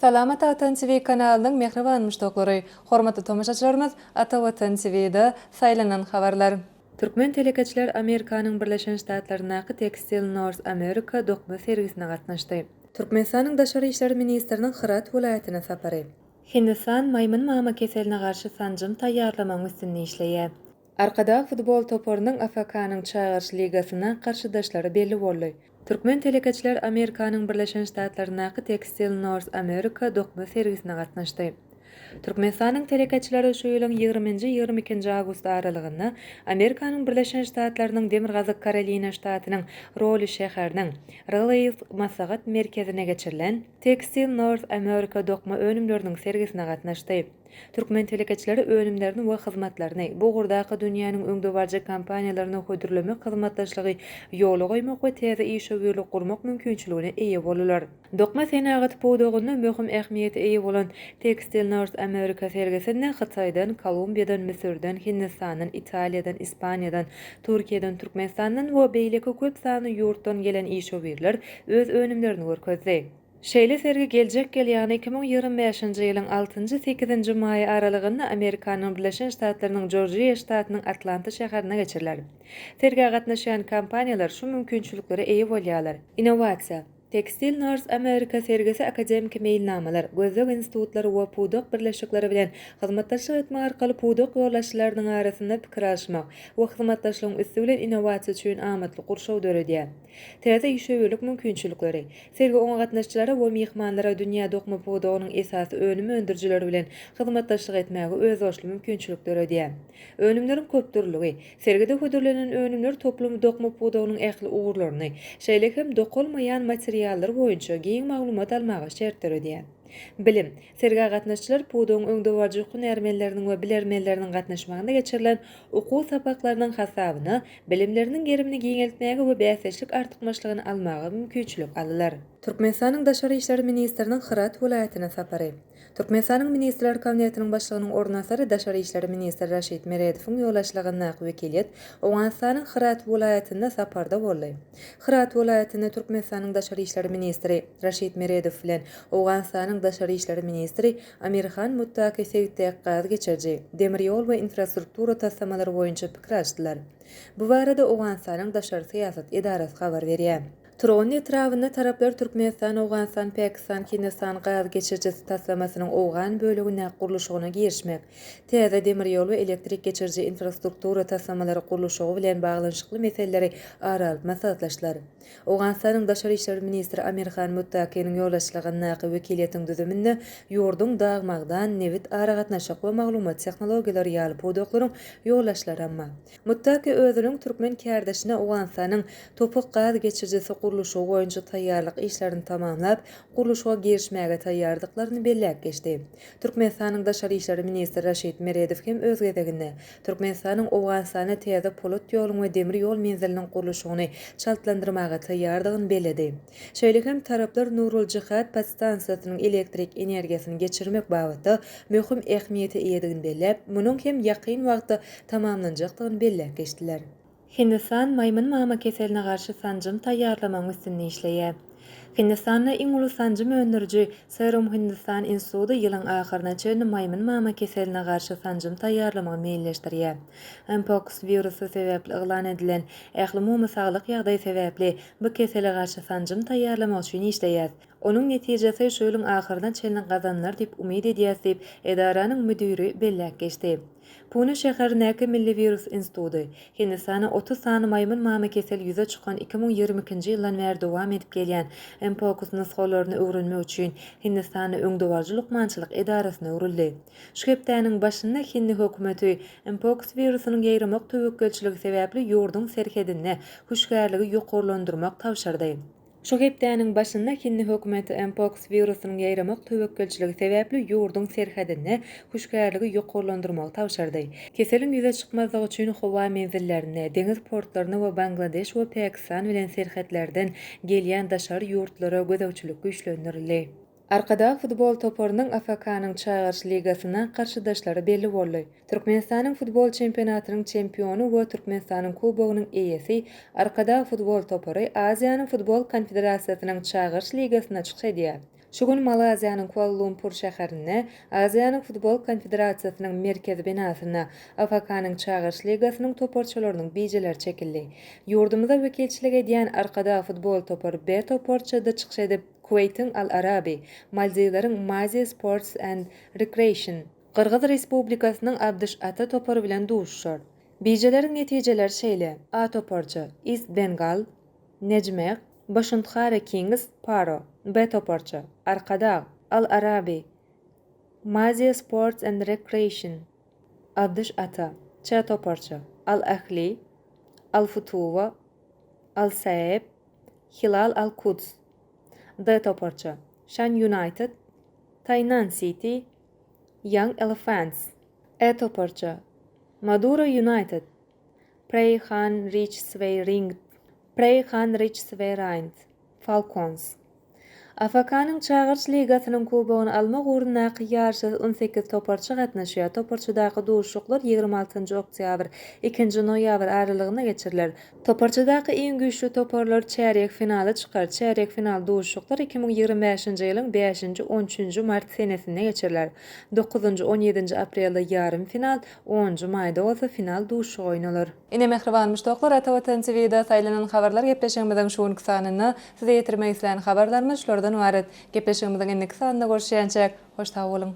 Salam Ata Watan TV kanalynyň mähriban muşdaklary! Hormatly tomaşaçylarymyz Ata Watan TV-da saýlanan habarlar. Türkmen telekeçiler Amerikanyň Birleşen Ştatlaryndaky Textile North America dokma sergisine gatnaşdy. Türkmenistanyň Daşary işler ministriniň Hyrat welaýatyna sapary. Hindistan maýmyn mama keseline garşy sanjym taýýarlamagyň üstünde işleýär. Arkadag futbol toparynyň AFK-nyň Çagyryş ligasynda garşydaşlary belli boldy. Türkmen telekeçiler Amerikanyň Birleşen Ştatlaryndaky Textile North America dokma sergisine gatnaşdy. Türkmenistanyň telekeçileri şu ýylyň ýigriminji, 22-nji awgust aralygynda Amerikanyň Birleşen Ştatlarynyň Demirgazyk Karolina ştatynyň Roli şäheriniň Raleigh maslahat merkezinde geçirilen Textile North America dokma önümleriniň sergisine gatnaşdy. Türkmen telekeçileri önümlerini we hyzmatlaryny bu ugurdaky dünýäniň öňdebaryjy kompaniýalaryna hödürlemek hyzmatdaşlygy ýola goýmak we täze işewürlik gurmak mümkinçiligine eýe boldular. Dokma senagaty pudagynda möhüm ähmiýete eýe bolan Textile North America sergisinde Hytaýdan, Kolumbiýadan, Müsürden, Hindistandan, Italiýadan, Ispaniýadan, Türkiýeden, Türkmenistandan we beýleki köp sanly ýurtdan gelen işewürler öz önümlerini görkezdi. Şeýle sergi geljek ýyl, ýagny 2025-nji ýylyň altynjy-sekizinji maýy aralygynda Amerikanyň Birleşen Ştatlarynyň Jorjiýa ştatynyň Atlanta şäherinde geçiriler. Sergä gatnaşýan kompaniýalar şu mümkinçiliklere eýe bolýarlar. Innowasiýa. Textile North America sergisi akademiki meýilnamalar, gözleg institutlary we pudak birleşikleri bilen hyzmatdaşlyk etmek arkaly pudak ýolbaşçylarynyň arasynda pikir alyşmak we hyzmatdaşlygyň üsti bilen innowasiýa üçin amatly gurşaw döredýär. Täze işewürlik mümkinçilikleri. Sergi oňa gatnaşyjylara we myhmanlara dünýä dokma pudagynyň esasy önüm öndürijileri bilen hyzmatdaşlyk etmäge özboluşly mümkinçilik döredýär. Önümleriň köpdürlügi. Sergide hödürlenen önümler toplumy dokma pudagynyň ähli ugurlaryny, şeýle hem dokalmaýan materiallar boýunça giň maglumat almaga şert döredýär. Bilim. Sergä gatnaşyjylar pudagyň öňdebaryjy hünärmenleriniň we bilermenleriniň gatnaşmagynda geçirilen okuw sapaklarynyň hasabyna bilimleriniň gerimini giňeltmäge we bäsdeşlik artykmaçlygyny almaga mümkinçilik aldylar. Türkmenistanyň Daşary işler ministriniň Hyrat welaýatyna sapary. Türkmenistanyň Ministrler Kabinetiniň Başlygynyň orunbasary, daşary işler ministri Raşid Meredowyň ýolbaşçylygyndaky wekiliýet Owganystanyň Hyrat welaýatynda saparda boldy. Hyrat welaýatynda Türkmenistanyň daşary işler ministri Raşid Meredow bilen Owganystanyň daşary işler ministri Amir Han Muttaki sebitdäki gaz geçiriji, demir ýol we infrastruktura taslamalary boýunça pikir alyşdylar. Bu barada Owganystanyň daşary syýasat edarasy habar berýär. Turgundy etrabynda taraplar Türkmenistan-Owganystan-Pakistan-Hindistan gaz geçirijisi taslamasynyň owgan bölegindäki gurluşygyna girişmek, täze demir ýol we elektrik geçiriji infrastruktura taslamalary gurluşygy bilen baglanyşykly meseleleri ara alyp maslahatlaşdylar. Owganystanyň daşary işler ministri Amir Han Muttakiniň ýolbaşçylygyndaky wekiliýetiň düzüminde ýurduň dag-magdan, nebit, aragatnaşyk we maglumat tehnologiýalary ýaly pudaklaryň ýolbaşçylaram bar. Muttaki özüniň türkmen kärdeşine Owganystanyň Topuk gaz geçirijisi gurluşygy boýunça taýýarlyk işlerini tamamlap, gurluşyga girişmäge taýýardyklaryny belläp geçdi. Türkmenistanyň daşary işler ministri Raşid Meredow hem öz gezeginde, Türkmenistanyň Owganystana täze polat ýoluň we demir ýol menziliniň gurluşygyny çaltlandyrmaga taýýardygyny belledi. Şeýle hem taraplar Nurul-Jihad podstansiýasynyň elektrik energiýasyny geçirmek babatda möhüm ähmiýete eýedigini belläp, munuň hem ýakyn wagtda tamamlanjakdygyny belläp geçdiler. Hindistan maýmyn mama keseline garşy sanjym taýýarlamagyň üstünde işleýär. Hindistanda iň uly sanjym öndüriji Serum Hindistan instituty ýylyň ahyryna çenli maýmyn mama keseline garşy sanjym taýýarlamagy meýilleşdirýär. Mpox wirusy sebäpli yglan edilen ählumumy saglyk ýagdaýy sebäpli bu kesele garşy sanjym taýýarlamak üçin işleýäs. Onuň netijesi şu ýylyň ahyryna çenli gazanylar diýip umyt edýäs diýip, edaranyň müdiri belläp geçdi. Pune şäherindäki Milli wirus instituty, Hindistanda 30 sany maýmyn mama keseli ýüze çykan 2022-nji ýyldan bäri dowam edip gelýän mpox nusgalaryny öwrenmek üçin Hindistanda öňdebaryjy lukmançylyk edarasyna öwrüldi. Şu hepdäniň başynda hindi hökümeti mpox wirusynyň ýaýramak töwekgelçiligi sebäpli ýurduň serhedinde hüşgärligi ýokarlandyrmak tabşyrdy. Şu hepdäniň başynda hindi hökümeti mpox wirusynyň ýaýramak töwekgelçiligi sebäpli ýurduň serhedinde hüşgärligi ýokarlandyrmagy tabşyrdy. Keseliň ýüze çykmazlygy üçin howa menzillerinde, deňiz portlarynda we Bangladeş we Pakistan bilen serhetlerden gelýän daşary ýurtlara gözegçilik güýçlendirildi. Arkadag futbol toparynyň AFK-nyň Çagyryş ligasynda garşydaşlary belli boldy. Türkmenistanyň futbol çempionatynyň çempiony we Türkmenistanyň Kubogynyň eýesi Arkadag futbol topary Aziýanyň futbol konfederasiýasynyň Çagyryş ligasynda çykyş edýär. Şu gün Malaýziýanyň Kuala-Lumpur şäherinde Aziýanyň Futbol Konfederasiýasynyň merkezi binasynda AFK-nyň Çagyryş ligasynyň toparçalarynyň bijeleri çekildi. Ýurdumyza wekilçilik edýän Arkadag futbol topary B toparçada çykyş edip, Kuweýtiň Al-Arabi, Maldiwleriň Mazi Sports and Recreation, Gyrgyz Respublikasynyň Abdyş Ata topary bilen duşuşar. Bijeleriň netijeleri şeýle, A toparça, Ist Bengal, Nejmeh, Başunthara Kings, Paro, B toparça, Arkadag, Al-Arabi, Maziýa Sports and Recreation, Abdyş Ata, C toparça, Al-Ahli, Al-Futuwa, Al-Saeb, Hilal Al-Kuds, D toparça, Şan Ýunaýted, Taýnan Siti, Ýang Elephants, E toparça, Madura Ýunaýted, Prey Han Rich Sway Ring, Prey Han Rich Sway Rind, Falcons. AFK-nyň Çagyryş ligasynyň kubogyny almak ugrundaky ýaryşa 18 toparça gatnaşýar. Toparçadaky duşuşyklar 26-njy oktýabr, ikinji noýabr aralygynda geçiriler. Toparçadaky iň güýçli toparlar çärýek finala çykar. Çärýek final duşuşyklar 2025-nji ýylyň bäşinji, on üçünji mart senesinde geçiriler. Dokuzynjy, on ýedinji aprelde ýarym final, onunjy maýda bolsa final duşuşygy oýnalar. Ine mähriban muşdaklar Ata Watan TVda saýlanan habarlar gepleşigimiziň şu günki sanynda size ýetirmek islän habarlarymyz şulardan ybarat. Gepleşigimiziň indiki sanynda görüşýänçäk, hoş sag boluň!